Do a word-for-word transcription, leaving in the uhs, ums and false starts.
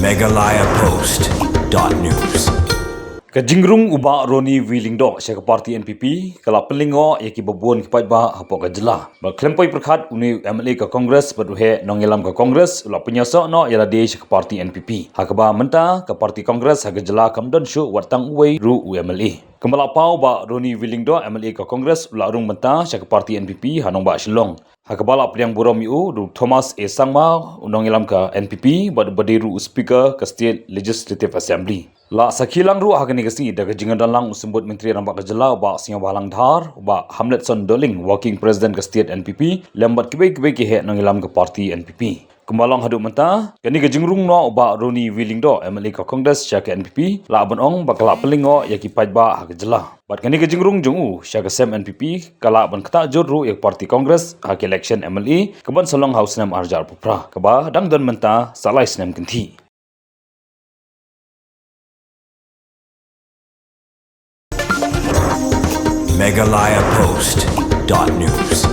Meghalaya Post dot news. Ka jingrung u Bah Ronnie V Lyngdoh sha ka party N P P ka la pynlyngngoh ïa kiba bun ki paidbah hapoh ka jylla. Bad khlem poi pyrkhat, une u M L A ka Congress bad u heh nongïalam ka Congress u la pynïasoh noh ïa lade sha ka party N P P. Ha kaba mynta ka party Congress ha ka jylla kam don shuh wat tang uwei ruh u M L A. Kumba la paw, u Bah Ronnie V Lyngdoh, M L A ka Congress, u la rung bynta sha ka party N P P ha nongbah Shillong. Ha kaba la pdiang burom ïa u da u Thomas A Sangma, u nongïalam ka N P P, bad uba dei ruh u Speaker ka State Legislative Assembly. La sakhi lang ruh ha kane ka sngi da ka jingïadon lang u Symbud Myntri Rangbah ka jylla, u Bah Sniawbhalang Dhar, u Bah Hamletson Dohling, Working President ka State N P P, lem bad kiwei kiwei ki heh nongïalam ka party N P P. Kumba long haduh mynta, kane ka jingrung noh u Bah Ronnie V Lyngdoh, M L A ka Congress sha ka N P P, lah ban ong ba ka la pynlyngngoh ïa ki paidbah ha ka jylla. Bad kane ka jingrung jong u sha ka sem N P P ka lah ban ktah jur ruh ïa ka party Congress ha ka election M L A kaban sa long ha u snem ar hajar arphew phra, kaba dang don mynta sa lai snem kynthih. Meghalaya Post dot news.